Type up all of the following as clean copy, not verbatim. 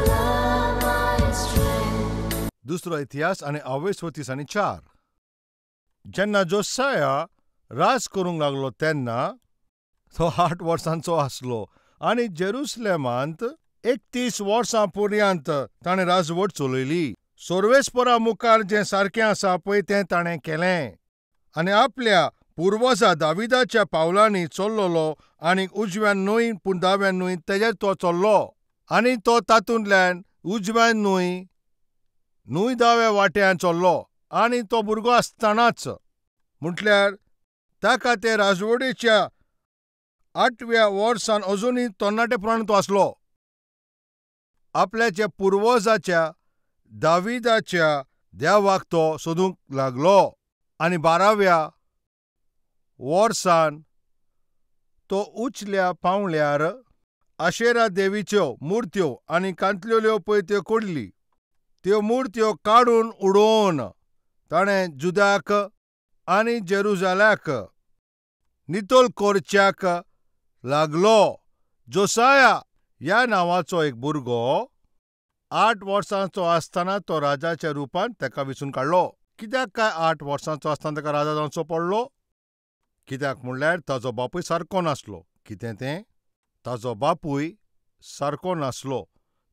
Lord my strength. दुसरो इतिहास आनी आवयस 30:4. जेन्ना जोसाया राज करूंक लागलो तेन्ना तो 8 वर्सांचो आसलो आनी जेरुसलेमांत 31 वर्सां पर्यंत ताणें राजवट चलयली. सर्वेस्परा मुखार जें सारकें आसा पळय तें ताणें केलें आनी आपल्या पुर्वजा दाविदाच्या पावलांनी चल्लोलो आनी उजव्यान न्हय पूण दाव्यान न्हय तेजेर तो चल्लो आनी तो तातूंतल्यान उजव्यान न्हय न्हय दाव्या वाट्यान चल्लो आनी तो भुरगो आसतनाच म्हटल्यार ताका ते राजवडीच्या 8व्या वर्सान अजुनूय तरणाटेपणान तो आसलो. आपल्याच्या पुर्वजाच्या दाविदाच्या देवाक तो सोदूंक लागलो आनी 12व्या वर्सान तो उचल्या पावल्यार आशेरा देवीच्यो मुर्त्यो आनी कांतल्यो पळय त्यो कोडली. त्यो मुर्त्यो काडून उडोवन ताणें जुदाक आनी जेरुजाल्याक नितळ करच्याक लागलो. जोसाया ह्या नांवाचो एक भुरगो 8 वर्सांचो आसतना तो राजाच्या रुपान ताका विचून काडलो. कित्याक काय 8 वर्सांचो आसतना ताका राजा जावचो पडलो? कित्याक म्हणल्यार ताजो बापूय सारको नासलो. कितें तें? ताजो बापूय सारको नासलो.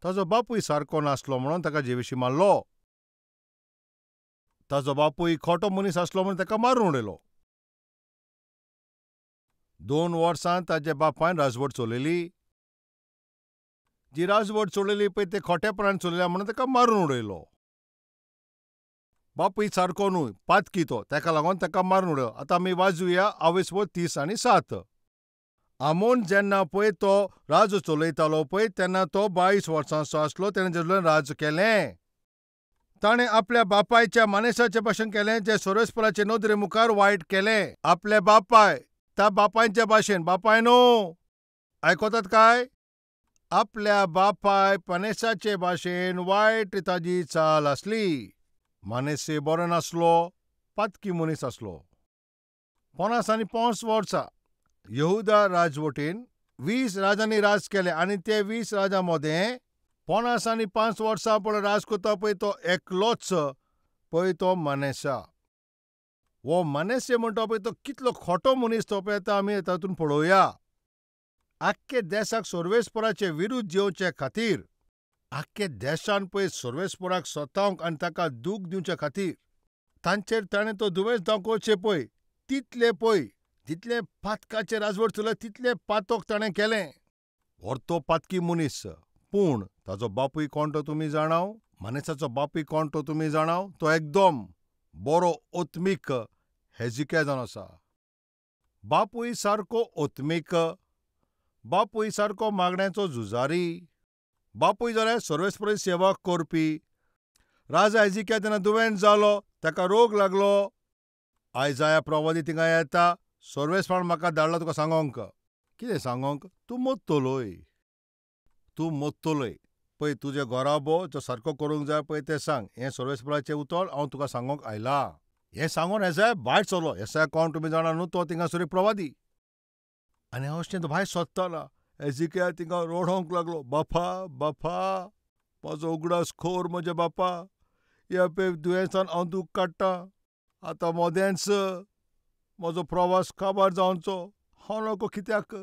ताजो बापूय सारको नासलो म्हणून ताका जेविशी मारलो. ताजो बापूय खोटो मनीस आसलो म्हणून ताका मारून उडयलो. 2 वर्सां ताज्या बापायन राजवट चलयली. जी राजवट चलयली पळय ते खोटेपणान चलयल्या म्हणून ताका मारून उडयलो. बापूय सारको न्हय, पातकी तो, ताका लागून ताका मारून उडयलो. आतां आमी वाजूया आवयस 30:7. आमोन जेन्ना पळय तो राज चलयतालो पळय तेन्ना तो 22 वर्सांचो आसलो. तेणें जेरुसलेम राज केलें. ताणें आपल्या बापायच्या मानेसाचे भाशेन केलें जें सर्वेस्पराचे नदरे मुखार वायट केलें. आपल्या बापाय त्या बापायच्या भाशेन, बापायनो आयकतात काय? आपल्या बापाय पनेसाचे भाशेन वायट ताजी चाल आसली. मानेसे बरो नासलो, पातकी मनीस आसलो. 55 वर्सां यहुदा राजवटीन 20 राजांनी राज केलें आनी ते 20 राजा मदें 55 वर्सां पळय राज करता पळय तो एकलोच पळय तो मानेसा. हो मानेसे म्हणटा पळय तो कितलो खोटो मनीस तो पळय आतां आमी तातूंत पळोवया. आख्खे देशाक सर्वेस्पराचे विरुद्ध येवचे खातीर, आख्खे देशान पळय सर्वेस्पराक सतावंक आनी ताका दूख दिवचे खातीर तांचेर ताणें तो दुयेंस दाखोवचें पळय तितलें पळय जितलें पातकाचें राजवट चलय तितलें पातक ताणें केलें. व्हरतो पातकी मनीस. पूण ताजो बापूय कोण तो तुमी जाणाव? मानेसाचो बापूय कोण तो तुमी जाणाव? तो एकदम बरो ओत्मीक हेजिकिया जावन आसा. बापूय सारको ओत्मीक, बापूय सारको मागण्याचो झुजारी, बापूय जाल्यार सर्वेस्पराची सेवा करपी. राजा हेजिकिया तेन्ना दुयेंत जालो, ताका रोग लागलो. आयजाया प्रवादी थिंगा येता, सर्वेस्परान म्हाका धाडला तुका सांगोंक. कितें सांगोंक? तूं मोत्तलोय, तूं मोत्तलोय. पळय तुजें घराबो जो सारको करूंक जाय पळय तें सांग. हें सर्वेस्पराचें उतर हांव तुका सांगोंक आयला. हें सांगून हेसाय भायर सरलो. हेसाय कोण तुमी जाणा न्हू? तो थिंगासर एक प्रवादी. आनी अशें तो भायर सोदतालो. हेजिकिया थिंगा रडोंक लागलो, बापा बापा म्हजो उगडास खोर म्हज्या बापा, ह्या पळय दुयेंसान हांव दूख काडटा, आतां मदेंच म्हजो प्रवास काबार जावचो, हांव नको कित्याक,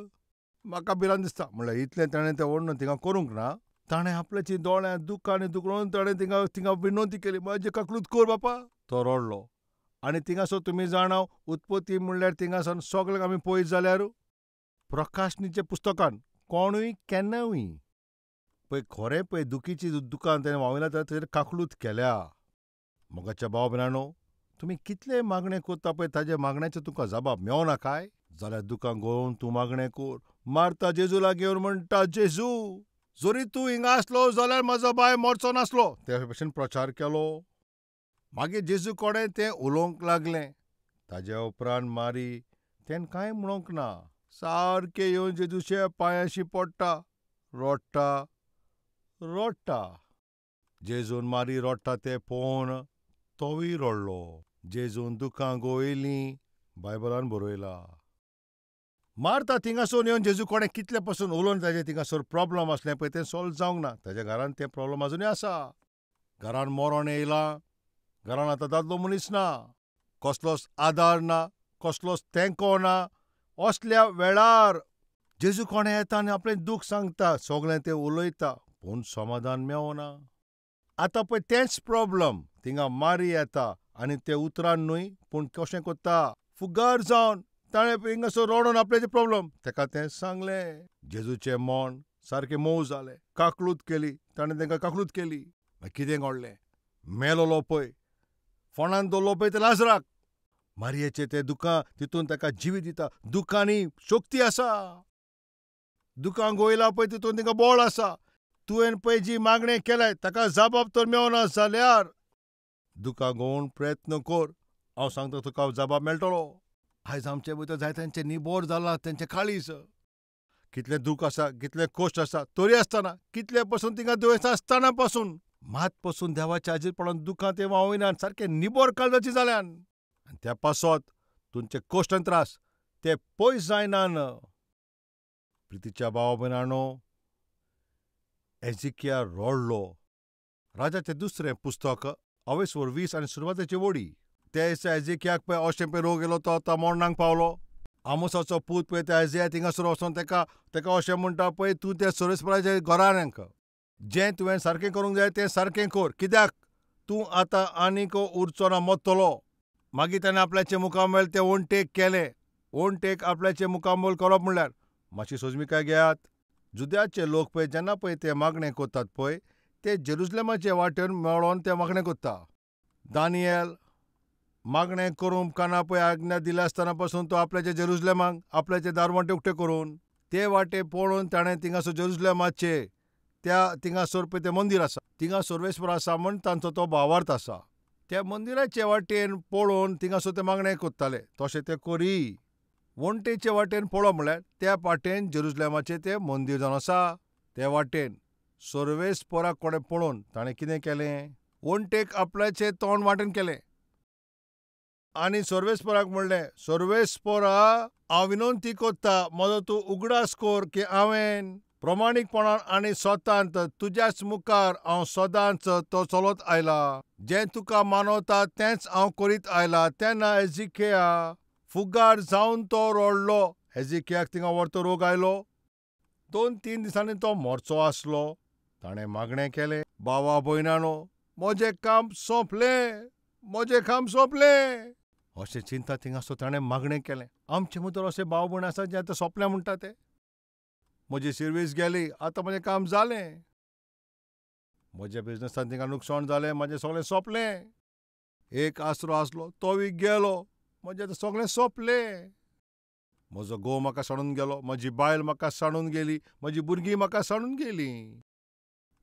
म्हाका भिरांत दिसता. म्हणल्यार इतलें ताणें तें वर्णन थिंगा करूंक ना. ताणें आपल्याची दोळ्यां दुकां आनी दुखून ताणें थिंगा थिंगा विनवती केली, म्हजी काकलूत कर बापा. तो रडलो. आनी थिंगासर तुमी जाणाव उत्पत्ती म्हणल्यार थिंगासान सगळ्यांक आमी पळयत जाल्यार प्रकाशनीच्या पुस्तकान कोणूय केन्नाय पळय खरें पळय दुखीची दुकान ताणें व्हांवयला ताचेर काकलूत केल्या. मोगाच्या भाव भयणांनो, तुमी कितलें मागणें करता पळय ताज्या मागण्याचें तुका जबाब मेवना काय जाल्यार दुकां गळोवन तूं मागणें कर. मारता जेजू लागीं येवन म्हणटा, जेजू जरी तूं हिंगा आसलो जाल्यार म्हजो बाय मरचो नासलो. ते भशेन प्रचार केलो. मागीर जेजू कडेन तें उलोवंक लागलें. ताज्या उपरांत मारी तें कांय म्हणूंक ना. सारकें येवन जेजूच्या पांयांशी पडटा, रडटा रडटा. जेजून मारी रडटा तें पळोवन तोवूय रडलो. जेजून दुकां गळयलीं, बायबलान बरयलां. मार्ता थिंगासोर येवन जेजू कोणें कितले पसून उलोवन ताजें थिंगासर प्रॉब्लम आसलें पळय तें सॉल्व जावंक ना. ताज्या घरान तें प्रॉब्लम आजुनूय आसा. घरान मरण येयलां, घरान आतां दादलो मनीस ना, कसलोच आदार ना, कसलोच तेंको ना. असल्या वेळार जेजू कोणें येता आनी आपलें दूख सांगता, सगळें तें उलयता, पूण समाधान मेवना. आतां पळय तेंच प्रॉब्लम थिंगा मारी येता आनी ते उतरान न्हय पूण कशें करता फुगार जावन ताणें हिंगासर रडोन आपल्याचे प्रॉब्लम तेका तें सांगलें. जेजूचें मन सारकें मोव जालें, काकलूत केली ताणें, तांकां काकलूत केली. मागीर कितें घडलें, मेलोलो पळय फोंडान दवरलो पळय ते लाजराक. मारयेचें तें दुकां तितून ताका जिवीत दिता. दुकांनी शक्ती आसा, दुकां गोयला पळय तितून तांकां बळ आसा. तुवें पळय जी मागणें केल्याय ताका जबाब तर मेवना जाल्यार दुकां गोवन प्रयत्न कर, हांव सांगता तुका जबाब मेळटलो. आयज आमचे भितर जायत्यांचें निबोर जालां, तेंचें काळीज कितलें दूख आसा, कितलें कश्ट आसा, तरी आसतना कितले पसून तिंगा दुयेंस आसतना पासून मात पसून देवाच्या हाजीर पडोन दुखां ते व्हांवयनात, सारकें निबोर काळजाची जाल्यान. आनी त्या पासत तुमचे कश्ट आनी त्रास ते पयस जायनान. प्रितीच्या भावा भयणांनो, एजिकिया रडलो. राजाचें दुसरें पुस्तक अवेसवर 20 आनी सुरवातेची वडी. ते दिसा एजिकियाक पळय अशें पळय रोग येयलो, तो आतां मरणाक पावलो. आमोसाचो पूत पळय त्या एजिया थिंगासर वचोन तेका तेका अशें म्हणटा पळय, तूं त्या सर्वेस्पराच्या घरान जें तुवें सारकें करूंक जाय तें सारकें कर, कित्याक तूं आतां आनीक उरचो ना, मरतलो. मागीर ताणें आपल्याचें मुखामळ तें ओनटेक केलें. ओनटेक आपल्याचें मुखामळ करप म्हणल्यार मातशी सोजमिकाय घेयात. जुद्याचे लोक पळय जेन्ना पळय ते मागणें करतात पळय ते जेरुजलेमाचे वाटेन मेळोन ते मागणें करता. दानियल मागणें करूंक काना पळय आज्ञा दिल्या आसतना पासून तो आपल्याच्या जेरुजलेमाक आपल्याचे दारवंटे उक्ते करून ते वाटे पळोवन ताणें थिंगासर जेरुजलेमाचे त्या थिंगासर पळय तें मंदीर आसा, थिंगा सर्वेस्पर आसा म्हण तांचो तो भावार्थ आसा. त्या मंदिराचे वाटेन पळोवन थिंगासर ते मागणें करताले, तशें ते करी. वण्टेचे वाटेन पळोवप म्हणल्यार त्या वाटेन जेरुजलेमाचें तें मंदीर जावन आसा, ते वाटेन सर्वेस्पराक कोणें पळोवन ताणें कितें केलें, वण्टेक आपल्याचें तोंड वाटेन केलें आनी सर्वेस्पराक म्हणलें, सर्वेस्परा हांव विनंती करता, म्हजो तूं उगडास कर की हांवें प्रमाणीकपणान आनी स्वतांत तुज्याच मुखार हांव सदांच तो चलत आयला, जें तुका मानवता तेंच हांव करीत आयला. तेन्ना एजिकिया फुगार जावन तो रडलो. एजिकियाक थिंगा व्हरतो रोग आयलो. 2-3 दिसांनी तो मरचो आसलो. ताणें मागणें केलें, बाबा भयणानो म्हजें काम सोंपलें, म्हजें काम सोंपलें. अशें चिंता थिंगासो ताणें मागणें केलें. आमचे भितर अशें भाव भयण आसा जे आतां सोंपलें म्हणटा ते, म्हजी सर्वीस गेली, आतां म्हजें काम जालें, म्हज्या बिजनसान थिंगा नुकसाण जालें, म्हजें सगळें सोंपलें, एक आसरो आसलो तोवूय गेलो, म्हजें आतां सगळें सोंपलें, म्हजो घोव म्हाका सांडून गेलो, म्हजी बायल म्हाका सांडून गेली, म्हजी भुरगीं म्हाका सांडून गेलीं,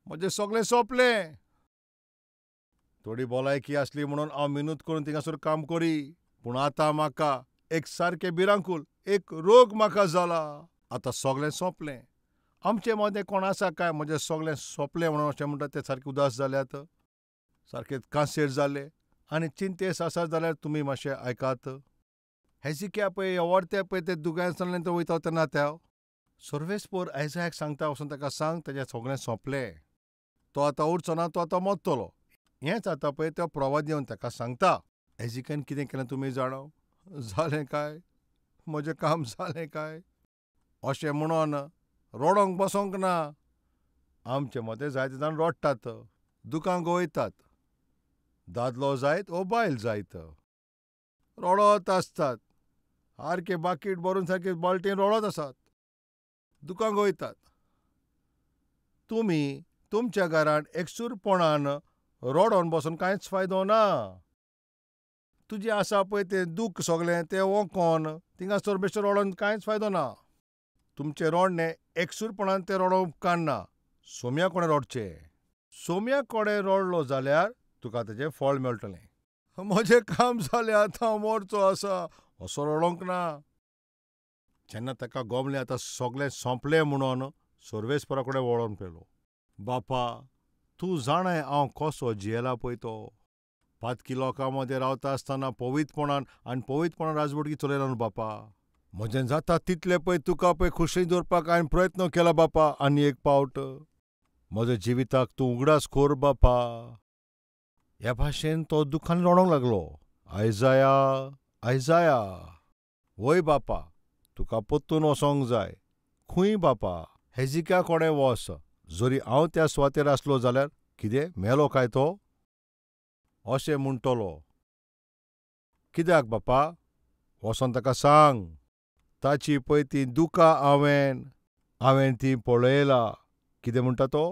म्हजें सगळें सोंपलें. थोडी भलायकी आसली म्हणून हांव मिनत करून थिंगासर काम करी, पूण आतां म्हाका एक सारकें भिरांकूळ एक रोग म्हाका जाला, आतां सगळें सोंपलें. आमचे मदें कोण आसा काय म्हजें सगळें सोंपलें म्हणून अशें म्हणटा ते सारके उदास जाल्यात, सारके कांसेर जाले आनी चिंतेस आसा जाल्यार तुमी मातशें आयकात. हेजिकिया पळय व्हरते पळय ते दुयेंसांतल्यान तो वयता तेन्ना त्या सर्वेस्पर आयजायाक सांगता, वचून ताका सांग तेजें सगळें सोंपलें, तो आतां उरचो ना, तो आतां मरतलो. हेंच आतां पळय तो प्रवाद येवन ताका सांगता. हेजिकियान कितें केलें तुमी जाणा, जालें काय म्हजें काम जालें काय अशें म्हणून रडोंक बसोंक ना. आमचे मदें जायते जाण रडटात, दुकां गवयतात, दादलो जायत वो बायल जायत रडत आसतात, सारके बाकीट भरून सारके बाल्टीन रडत आसात, दुकां गवयतात. तुमी तुमच्या घरांत एकसूरपणान रडोन बसून कांयच फायदो ना. तुजें आसा पळय तें दूख सगळें तें वोंकोन थिंगासर बेश्टें रडोन कांयच फायदो ना. तुमचें रडणें एकसूरपणान तें रडोवंक काडना, सोम्या कोणें रडचें. सोम्या कोणें रडलो जाल्यार तुका तेजें फळ मेळटलें. म्हजें काम जालें, आतां हांव मरचो आसा असो रडोंक ना. जेन्ना ताका गोमलें आतां सगळें सोंपलें म्हणून सर्वेस्परा कडेन वळोन पेलो, बापा तूं जाणाय हांव कसो जियेला पळय तो, पातकी लोकां मदें रावता आसतना पवित्रपणान आनी पवित्रपणान राजवटकी चलयला न्हू बापा, म्हजें जाता तितलें पळय तुका पळय खुशी दवरपाक हांवें प्रयत्न केला बापा. आनी एक पावट म्हज्या जिविताक तूं उगडास कोर बापा. ह्या भाशेन तो दुखान रडोंक लागलो. आयजाया, आयजाया, वय बापा, तुका परतून वचोंक जाय. खूंय बापा? हेजिक्या कोडे वस. जरी हांव त्या सुवातेर आसलो जाल्यार कितें मेलो काय तो? अशें म्हणटलो. कित्याक बापा? वचोन ताका सांग, ताची पळय ती दुकां हांवें ती पळयला. कितें म्हणटा तो?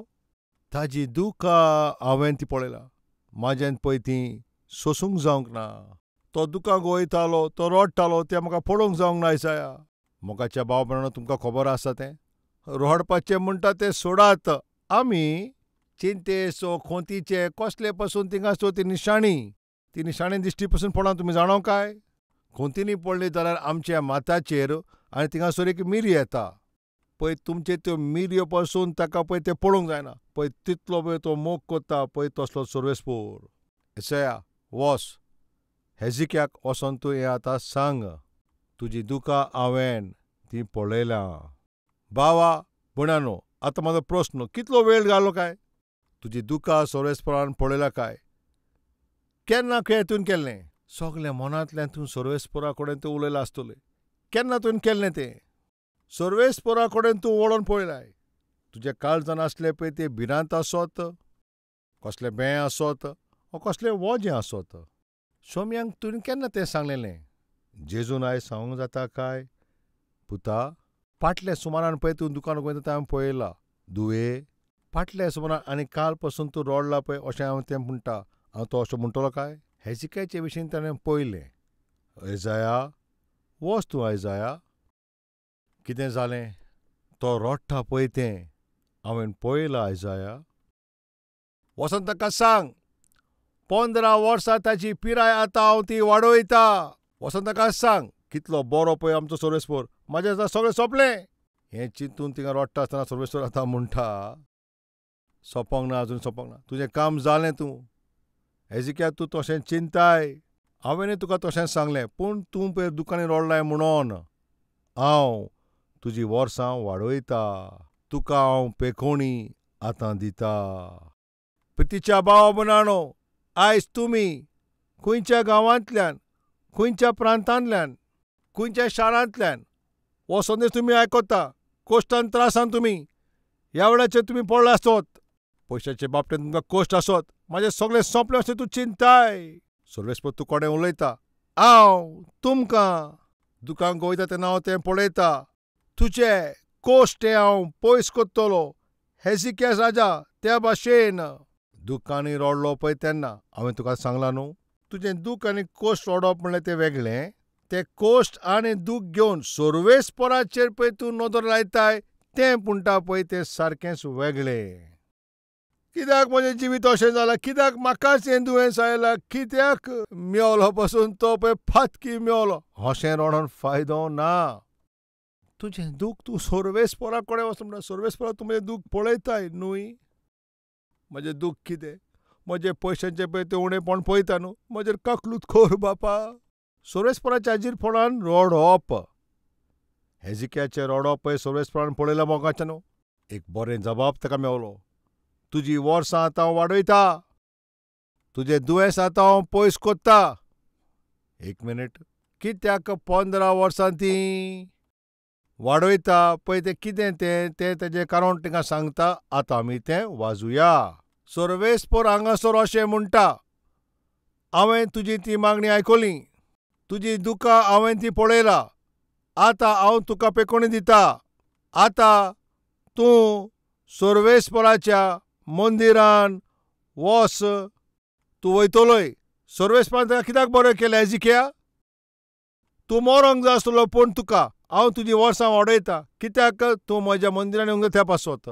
ताजी दुकां हांवें ती पळयला. म्हाज्यान पळय ती सोसूंक जावंक ना. तो दुकां गोयतालो, तो रडटालो, तें म्हाका पळोवंक जावंक ना. आयजाया, मोगाच्या भाव भयणांनो, तुमकां खबर आसा तें रडपाचें म्हणटा तें सोडात. आमी चिंतेचो, खोंतीचे, कसले पसून थिंगासर ती निशाणी, ती निशाणी दिश्टी पसून पडना. तुमी जाणा काय? खोंतींनी पडली जाल्यार आमच्या माथ्याचेर आनी थिंगासर एक मिरी येता पळय. तुमचे त्यो मिरयो पसून ताका पळय तें पळोवंक जायना पळय. तितलो पळय तो मोग कोत्ता पळय तसलो सर्वेस्पोर. एसया, वस हेजिक्याक वचोन तूं हें आतां सांग, तुजी दुकां हांवें ती पळयल्या. भावा भयणांनो, आतां म्हाजो प्रस्न, कितलो वेळ घालो काय? तुजी दुकां सर्वेस्परान पळयला काय? केन्ना खेळ तुवें केल्लें? सगळें मनांतल्यान तूं सर्वेस्परा कडेन तूं उलयलां आसतलें. केन्ना तुवें केल्लें तें? सर्वेस्परा कडेन तूं वळोन पळयलाय. तुज्या काळजान आसलें पळय तें भिरांत आसत, कसलें बें आसत, वो कसलें वजें आसत. सोम्यांक तुवें केन्ना तें सांगलेलें? जेजून आयज सांगूंक जाता काय? पुता, फाटल्या सुमारान पळय तूं दुकान वयता तें हांवें पळयलां. दुवे, फाटल्या सुमारान आनी काल पसून तूं रडला पळय अशें हांव तें म्हणटा. हांव तो अशें म्हणटलो काय? हेजिक्याचे विशीं ताणें पळयलें. आयजाया, वच तूं आयजाया. कितें जालें? तो रडटा पळय तें हांवें पळयलां. आयजाया, वचोन ताका सांग, 15 वर्सां ताची पिराय आतां हांव ती वाडयता. वचोन ताका सांग, कितलो बरो पळय आमचो सर्वेस्पोर, म्हाजें आतां सगळें सोंपलें. हें चिंतून थिंगा रडटा आसतना सर्वेस्पोर आतां म्हणटा, सोंपोंक ना, अजून सोंपोंक ना, तुजें काम जालें. तूं हेजिक्या, तूं तशें चिंताय, हांवेंय तुका तशें सांगलें, पूण तूं पळय दुकांनी रडलाय म्हणून हांव तुजी वर्सां वाडयता, तुका हांव पेकोणी आतां दिता. प्रितीच्या भावा भयणांनो, आयज तुमी खंयच्या गांवांतल्यान, खंयच्या प्रांतांतल्यान, खंयच्या शारांतल्यान हो संदेश तुमी आयकता, कोश्टान त्रासान तुमी ह्या वेळाचेर तुमी पडला आसत, पयशाचे बाबतींत तुमकां कोश्ट आसत, म्हाजें सगळें सोंपलें अशें तूं चिंताय. सर्वेस्पोर तूं कोणें उलयता, हांव तुमकां दुकान गोयता तेन्ना हांव तें पळयता, तुजे कोश्ट हे हांव पयस कोत्तलो. हेजिक्यास राजा त्या भाशेन दुकांनी रडलो पळय तेन्ना हांवें तुका सांगलां न्हू, तुजें दूख आनी कोश्ट रडप म्हणल्यार तें वेगळें. तें कोश्ट आनी दूख घेवन सर्वेस्पोराचेर पळय तूं नदर लायताय तें म्हणटा पळय तें सारकेंच वेगळें. कित्याक म्हजें जिवीत अशें जालां? कित्याक म्हाकाच हें दुयेंस आयलां? कित्याक मेवलो पसून तो पळय फातकी मेवलो? अशें रडोन फायदो ना. तुजें दूख तूं सर्वेस्पोरा कडेन वच म्हणटा, सर्वेस्पोरा तूं म्हजें दूख पळयताय न्हय? म्हजें दूख कितें? म्हजें पयशांचें पळय तें उणेपण पळयता न्हू, म्हजेर काकलूत कोर बापा. सर्वेस्पोराच्या हाजीरपणान रडप, हेजिक्याचें रडप पळय सर्वेस्पोरान पळयलां मोगाचें न्हू. एक बरें जबाब ताका मेवलो, तुजी वर्सां आतां हांव वाडयता, तुजें दुयेंस आतां हांव पयस कोत्ता. एक मिनीट, कित्याक 15 वर्सां ती वाडयता पळय तें कितें तें तें तेजें कारण तांकां सांगता. आतां आमी तें वाजुया. सर्वेस्पोर हांगासर अशें म्हणटा, हांवें तुजी ती मागणी आयकली, तुजी दुकां हांवें ती पळयला, आतां हांव तुका पेकोणी दिता. आतां तूं सर्वेस्पोराच्या मंदिरान वस, तूं वयतलोय. सर्वेस्पोरान ताका कित्याक बरें केलें? हेजिक्या, तूं मरोंक जाय आसतलो, पूण तुका हांव तुजी वर्सां वाडयता, कित्याक तूं म्हज्या मंदिरान येवंक त्या पासत.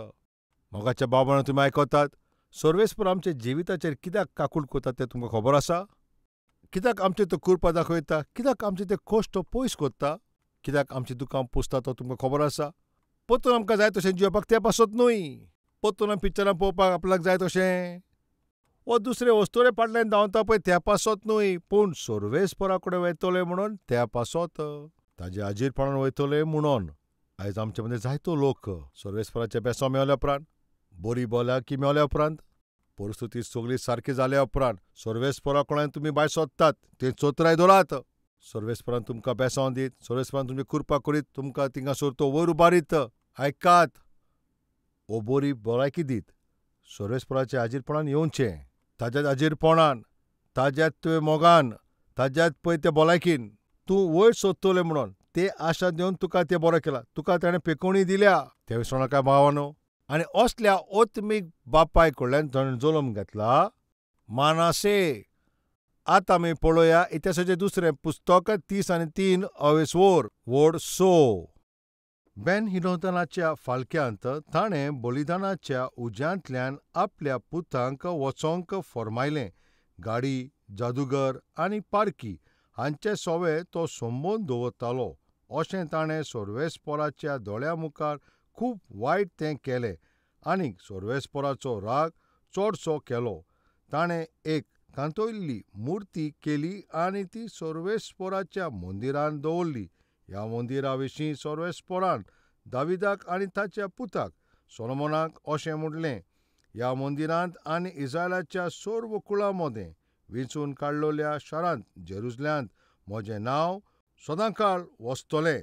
मोगाच्या बाबान तुमी आयकतात, सर्वेस्पोर आमच्या जिविताचेर कित्याक काकूट करता तें तुमकां खबर आसा? कित्याक आमचें तो कृपा दाखयता? कित्याक आमचें तें कश्ट पयस करता? कित्याक आमची दुकां पुसता तो तुमकां खबर आसा? परतून आमकां जाय तशें जिवपाक तें पासत न्हय, परतून आमी पिक्चरां पळोवपाक आपल्याक जाय तशें वो दुसरे वस्तुरे फाटल्यान धांवता पळय त्या पासत न्हय, पूण सर्वेस्पोरा कडेन वयतले म्हणून त्या पासत. ताजे आजीरपणान वयतले म्हणून आयज आमचे मदीं जायतो लोक सर्वेस्पराचें बेसांव मेवल्या उपरांत, बरी भलायकी मेवल्या उपरांत, परिस्थिती सगळी सारकी जाल्या उपरांत सर्वेस्परा कडल्यान तुमी भायर सोदतात ते चोत्राय दवरात. सर्वेस्परान तुमकां बेसांव दीत, सर्वेस्परान तुमची कृपा करीत, तुमकां थिंगासर तो वयर उबारीत. आयकात, ओ बरी भलायकी दीत, सर्वेस्पराच्या हाजीरपणान येवचें. ताज्याच हाजीरपणान, ताज्याच तुवें मोगान, ताज्याच पळय ते भलायकीन तूं वयर सोदतलें म्हणून ते आशा दिवन तुका तें बरें केलां, तुका ताणें पेकोवणी दिल्या. तें विसरनाका भावानो. आनी असल्या ओत्मीक बापाय कडल्यान ताणें जल्म घेतला मानासे. आतां आमी पळोवया इतिहासाचें दुसरें पुस्तक 33 अवेसोर वोड 6. बेन हिनोदनाच्या फालक्यांत ताणें बलिदानाच्या उज्यांतल्यान आपल्या पुतांक वचोंक फर्मायलें. गाडी, जादूगर आनी पारकी हांचे सोवे तो सोंबोवन दवरतालो. अशें ताणें सर्वेस्पराच्या दोळ्यां मुखार खूब वायट तें केलें आनी सर्वेस्पराचो राग चडसो केलो. ताणें एक कांतयल्ली मुर्ती केली आनी ती सर्वेस्पराच्या मंदिरांत दवरली. ह्या मंदिरा विशीं सर्वेस्परान दाविदाक आनी ताच्या पुताक सोलोमनाक अशें म्हणलें, ह्या मंदिरांत आनी इस्रायलाच्या सर्व कुळां मदें वेंचून काडलेल्या शारांत जेरुजल्यांत म्हजें नांव सदांकाळ वसतलें.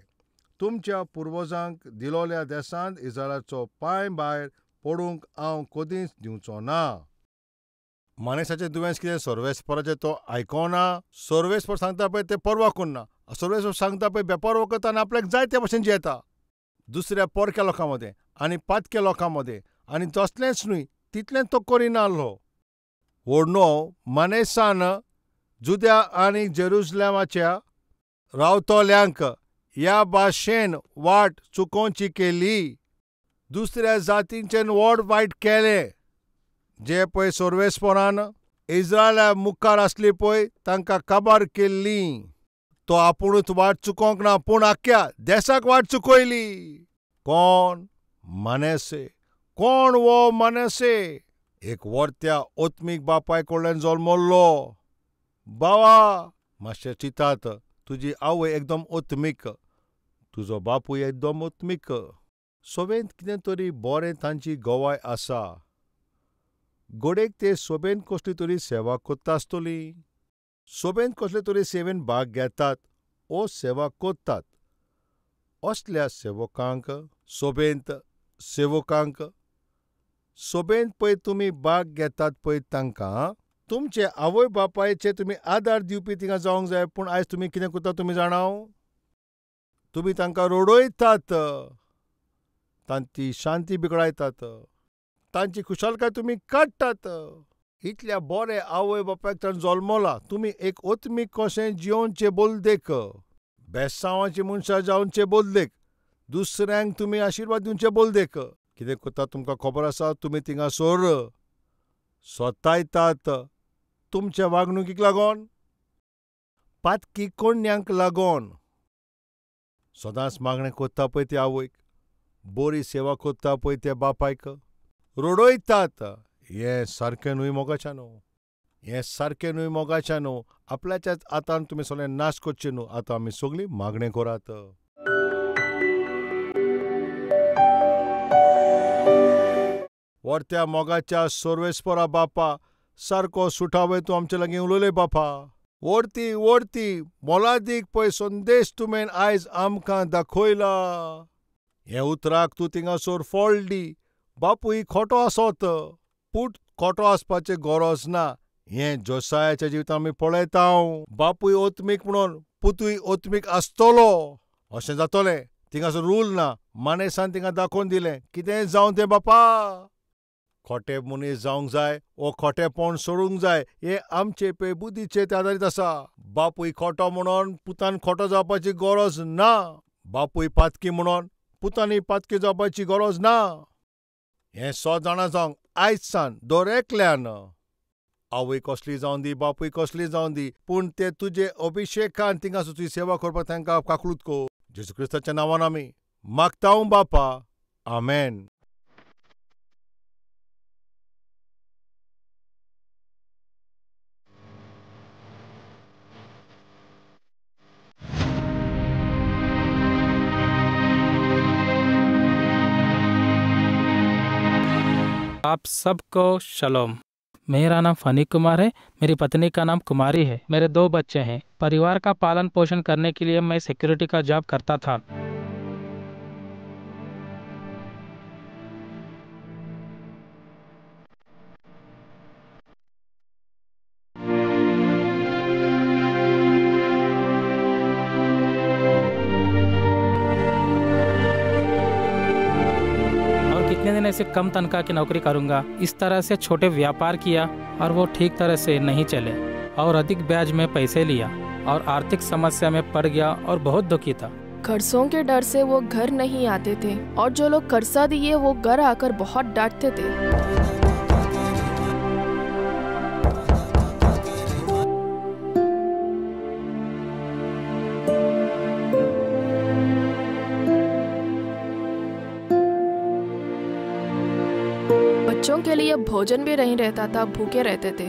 तुमच्या पुर्वजांक दिलोल्या देशांत इस्रायलाचो पांय भायर पडूंक हांव कदींच दिवचो ना. मानेसाचें दुयेंस कितें सर्वेस्पराचें तो आयकना. सर्वेस्पर सांगता पळय तें पर्वा करना. सर्वेस्पर सांगता पळय बेपर्वा करता आनी आपल्याक जाय ते भशेन जियेता. दुसऱ्या पोरक्या लोकां मदें आनी पातक्या लोकां मदें आनी तसलेंच न्हय तितलेंच तो करिना आहलो. व्हडनो मानेसान जुद्या आनी जेरुजलेमाच्या रावतल्यांक ह्या भाशेन वाट चुकोवची केली. दुसऱ्या जातींचें व्हड वायट केलें. जे पळय सर्वेस्परान इस्रायला मुखार आसली पळय तांकां काबार केल्ली. तो आपुणूच वाट चुकोवंक ना, पूण आख्ख्या देसाक वाट चुकयली. कोण? मानेसे. कोण वो मानेसे? एक वर्त्या ओत्मीक बापाय कडल्यान जल्मल्लो. बावा मातशें चिंतात, तुजी आवय एकदम ओत्मीक, तुजो बापूय एकदम ओत्मीक. सोबेंत कितें तरी बरें तांची गवाय आसा. घडयेक ते सोबेंत कसली तरी सेवा करता आसतली, सोबेंत कसले तरी सेवेन भाग घेतात ओ सेवा करतात. असल्या सेवकांक, सोबेंत सेवकांक, सोबेंत पळय तुमी भाग घेतात पळय तांकां तुमचे आवय बापायचे तुमी आदार दिवपी तिंगा जावंक जाय. पूण आयज तुमी कितें करता तुमी जाणाव? तुमी तांकां रडयतात, तांची शांती बिगडायतात, तांची खुशालकाय तुमी काडटात. इतल्या बरे आवय बापायक ताणें जल्मला, तुमी एक ओत्मीक कशें जियोवचें बोलदेक, बेसांवाची मनशां जावचें बोलदेक, दुसऱ्यांक तुमी आशिर्वाद दिवचे बोलदेक. कितें करता तुमकां खबर आसा? तुमी थिंगासर सोतायतात तुमच्या वागणुकीक लागून, पातकी कोण्यांक लागून. सदांच मागणें करता पळय ते आवयक, बरी सेवा करता पळय त्या बापायक, रडयतात. हें सारकें न्हय मोगाच्या न्हू, हें सारकें न्हय मोगाच्या न्हू. आपल्याच्याच हातान तुमी सगळें नाश करचें न्हू. आतां आमी सगळीं मागणें करात. वर्त्या मोगाच्या सर्वेस्परा बापा, सारको सुटावे तूं आमचे लागीं उलयले बापा. वर्ती वर्ती मोलादीक पळय संदेश तुवें आयज आमकां दाखयला. हें उतराक तूं थिंगासर फळ दी. बापूय खोटो आसत, पूत खोटो आसपाचें गरज ना. हें जोसायाच्या जिवितांत आमी पळयता. बापूय ओत्मीक म्हणून पुतूय ओत्मीक आसतलो अशें जातलें. थिंगासर रूल ना. मानेसान थिंगा दाखोवन दिलें कितेंय जावं तें बापा, खोटे मनीस जावंक जाय वो खोटेपण सोडूंक जाय. हें आमचे पळय बुद्धीचेर तें आदारीत आसा. बापूय खोटो म्हणून पुतान खोटो जावपाची गरज ना. बापूय पातकी म्हणून पुतांनी पातकी जावपाची गरज ना. हें सो जाणा जावंक आयज सान दर एकल्यान, आवय कसली जावं दी, बापूय कसली जावं दी, पूण ते तुजे अभिशेकान थिंगासर तुजी सेवा करपाक तांकां काकळूत कर. जेजू क्रिस्ताच्या नांवान आमी मागता बापा, आमेन. आप सबको शलोम। मेरा नाम फनी कुमार है, मेरी पत्नी का नाम कुमारी है, मेरे 2 बच्चे हैं। परिवार का पालन पोषण करने के लिए मैं सिक्योरिटी का जॉब करता था। कितने दिन ऐसे कम तनख्वाह की नौकरी करूंगा। इस तरह से छोटे व्यापार किया और वो ठीक तरह से नहीं चले और अधिक ब्याज में पैसे लिया और आर्थिक समस्या में पड़ गया और बहुत दुखी था। कर्जों के डर से वो घर नहीं आते थे और जो लोग कर्जा दिए वो घर आकर बहुत डांटते थे। बच्चों के लिए भोजन भी नहीं रहता था, भूखे रहते थे।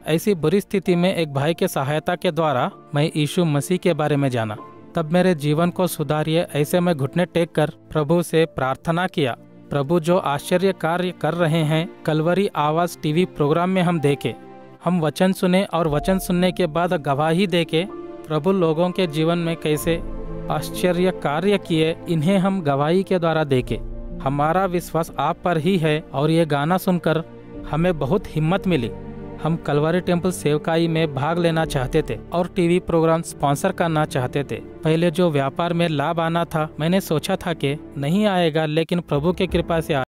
ऐसी बुरी स्थिति में एक भाई के सहायता के द्वारा मैं यीशु मसीह के बारे में जाना। तब मेरे जीवन को सुधारिए ऐसे मैं घुटने टेक कर प्रभु से प्रार्थना किया। प्रभु जो आश्चर्य कार्य कर रहे हैं कलवरी आवाज़ टीवी प्रोग्राम में हम देखे। हम वचन सुने और वचन सुनने के बाद गवाही देके प्रभु लोगों के जीवन में कैसे आश्चर्य कार्य किए, इन्हें हम गवाही के द्वारा देखे। हमारा विश्वास आप पर ही है और ये गाना सुनकर हमें बहुत हिम्मत मिली। हम कलवरी टेम्पल सेवकाई में भाग लेना चाहते थे और टीवी प्रोग्राम स्पॉन्सर करना चाहते थे। पहले जो व्यापार में लाभ आना था मैंने सोचा था कि नहीं आएगा, लेकिन प्रभु के कृपा से आया।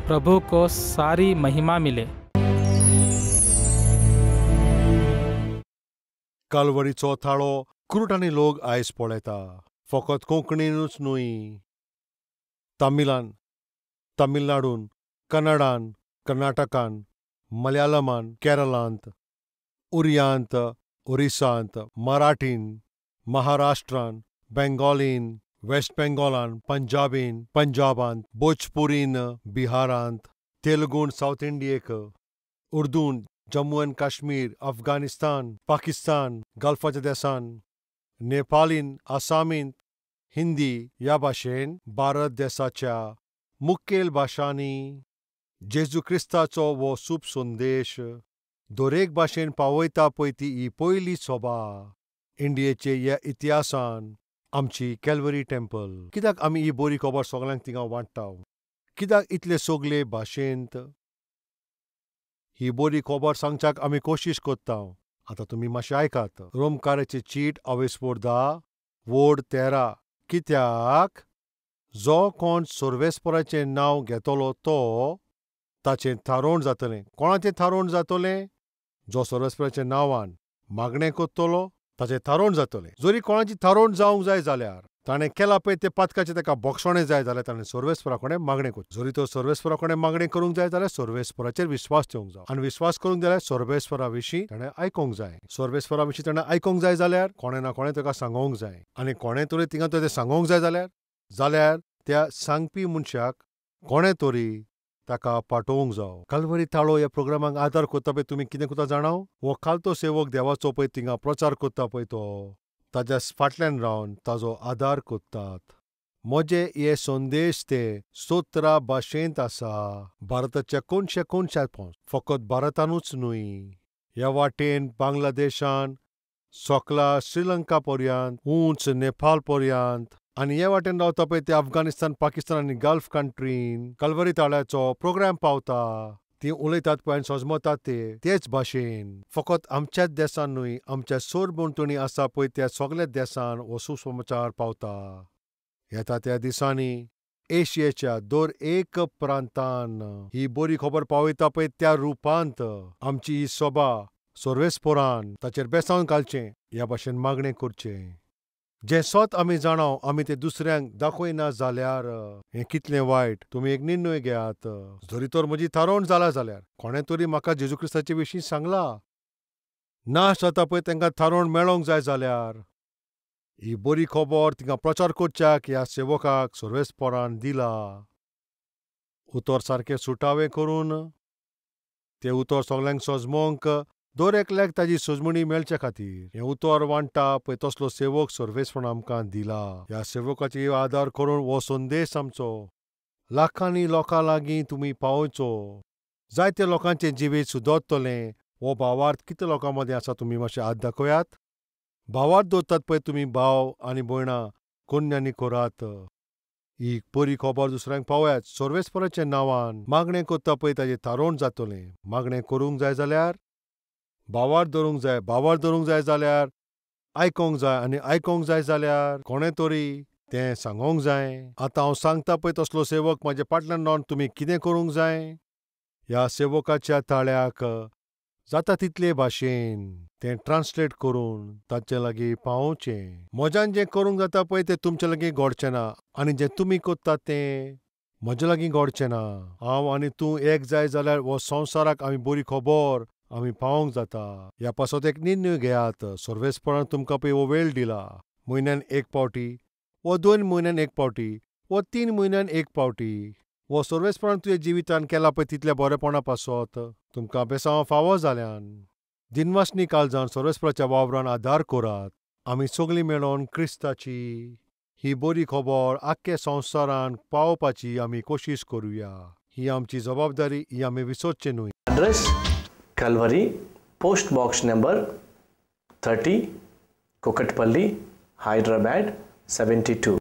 प्रभु को सारी महिमा मिले। कालवरीचो थाळो कुरुटांनी लोक आयज पळयता, फकत कोंकणीनूच न्हय, तमिलान, तमिळनाडून, कन्नडान, कर्नाटकान, मलयालमान, केरलांत, उरियांत, ओरिसांत, मराठीन, महाराष्ट्रान, बेंगॉलीन, वेस्ट बेंगॉलान, पंजाबीन, पंजाबांत, भोजपुरीन, बिहारांत, तेलुगून सावथ इंडियेक, उर्दून जम्मू एंड काश्मीर, अफगाणिस्तान, पाकिस्तान, गल्फाच्या देसान, नेपालीन, आसामीन, हिंदी ह्या भाशेन भारत देसाच्या मुखेल भाशांनी जेजू क्रिस्ताचो हो सूप संदेश दरेक भाशेन पावयता पळय ती ही पयली सभा इंडियेचे ह्या इतिहासान आमची कॅलवरी टेम्पल. कित्याक आमी ही बरी खबर सगळ्यांक थिंगा वांट्टा? कित्याक इतले सगळे भाशेंत ही बरी खबर सांगच्याक आमी कोशिश करता? आतां तुमी मातशें आयकात. रोमकाराची चीट अवेस्पोर 10 वोड 13. कित्याक जो कोण सर्वेस्पराचें नांव घेतलो तो ताचें थारोवण जातलें. कोणाचें थारोवण जातलें? जो सर्वेस्पराच्या नांवान मागणें करतलो ताचें थारोवण जातलें. जरी कोणाची थारोवण जावंक जाय जाल्यार ताणें केला पळय ते पातकाचें ताका बोगसणें जाय जाल्यार ताणें सर्वेस्परा कडेन मागणें करचें. जरी तो सर्वेस्परा कडेन मागणें करूंक जाय जाल्यार सर्वेस्पराचेर विस्वास ठेवंक जाय आनी विस्वास करूंक जाल्यार सर्वेस्परा विशीं ताणें आयकूंक जाय. सर्वेस्परा विशीं ताणें आयकूंक जाय जाल्यार कोणें ना कोणें ताका सांगोंक जाय आनी कोणें तरी थिंगा तें सांगोंक जाय जाल्यार जाल्यार त्या सांगपी मनशाक कोणें तरी ताका पाठोवंक जावो. कालवरी ताळो ह्या प्रोग्रामाक आदार करता पळय तुमी कितें करता जाणाव? हो खालतो सेवक देवाचो पळय थिंगा प्रचार करता पळय तो ताज्या फाटल्यान रावन ताजो आदार करतात. म्हजे हे संदेश ते 17 भाशेंत आसा. भारताच्या कोनशे कोनशात पोंच, फकत भारतानूच न्हय, ह्या वाटेन बांगलादेशान सोकला श्रीलंका पर्यंत, उंच नेपाळ पर्यंत आनी हे वाटेन रावता पळय ते अफगाणिस्तान, पाकिस्तान आनी गल्फ कंट्रीन कलवरी ताळ्याचो प्रोग्राम पावता. ती उलयतात पळय आनी सजमतात ते तेच भाशेन. फकत आमच्याच देसान न्हय, आमच्या सरभोंवतणी आसा पळय त्या सगल्या देसान हो सुसमाचार पावता. येता त्या दिसांनी एशियेच्या दर एक प्रांतान ही बरी खबर पावयता पळय त्या रुपांत आमची ही सभा सर्वेस्परान ताचेर बेसावन घालचें ह्या भाशेन मागणें करचें. जें सत आमी जाणाव आमी तें दुसऱ्यांक दाखयना जाल्यार हें कितलें वायट. तुमी एक निर्णय घेयात. जरी तर म्हजी थारोवण जाला जाल्यार कोणें तरी म्हाका जेजू क्रिस्ताचे विशीं सांगला नाश जाता पळय तांकां थारोवण मेळोंक जाय जाल्यार ही बरी खबर तिंगा प्रचार करच्याक ह्या सेवकाक सर्वेस्परान दिला. उतर सारकें सुटावें करून तें उतर सगल्यांक सजमोंक दर एकल्याक ताजी सजमणी मेळचे खातीर हें उतर वांट्टा पळय तसलो सेवक सर्वेस्परान आमकां दिला. ह्या सेवकाचेर आदार करून हो संदेश आमचो लाखांनी लोकां लागीं तुमी पावोवचो. जायते लोकांचें जिवीत सुदरतलें. हो भावार्थ कितले लोकां मदीं आसा तुमी मातशें हात दाखयात. भावार्थ दवरतात पळय तुमी भाव आनी भयणां कोन्यांनी करात. ही बरी खबर दुसऱ्यांक पावयात. सर्वेस्पराच्या नांवान मागणें करता पळय ताजें थारोवण जातलें. मागणें करूंक जाय जाल्यार भावार्थ धरूंक जाय. भावार्थ धरूंक जाय जाल्यार आयकोंक जाय आनी आयकोंक जाय जाल्यार कोणें तरी तें सांगोंक जाय. आतां हांव सांगता पळय तसलो सेवक म्हाजे फाटल्यान रावन तुमी कितें करूंक जाय. ह्या सेवकाच्या ताळ्याक जाता तितले भाशेन तें ट्रान्सलेट करून ताचे लागीं पावोवचें. म्हज्यान जें करूंक जाता पळय तें तुमचे लागीं घडचें ना आनी जें तुमी करतात तें म्हजे लागीं घडचें ना. हांव आनी तूं एक जाय जाल्यार हो संवसाराक आमी बरी खबर आमी पावोवंक जाता. ह्या पासत एक निर्णय घेयात. सर्वेस्परान तुमकां पळय हो वेळ दिला. म्हयन्यान एक पावटी वो 2 म्हयन्यान एक पावटी वो 3 म्हयन्यान एक पावटी हो सर्वेस्परान तुज्या जिवितान केला पळय तितल्या बरेपणा पासत तुमकां बेसांव फावो जाल्यान दिनवासनी काळजान सर्वेस्पराच्या वावरान आदार करात. आमी सगळीं मेळोन क्रिस्ताची ही बरी खबर आख्खे संवसारान पावोवपाची आमी कोशिश करुया. ही आमची जबाबदारी, ही आमी विसरचें न्हय. Address Calvary, post box number 30, Kukatpally, Hyderabad 72.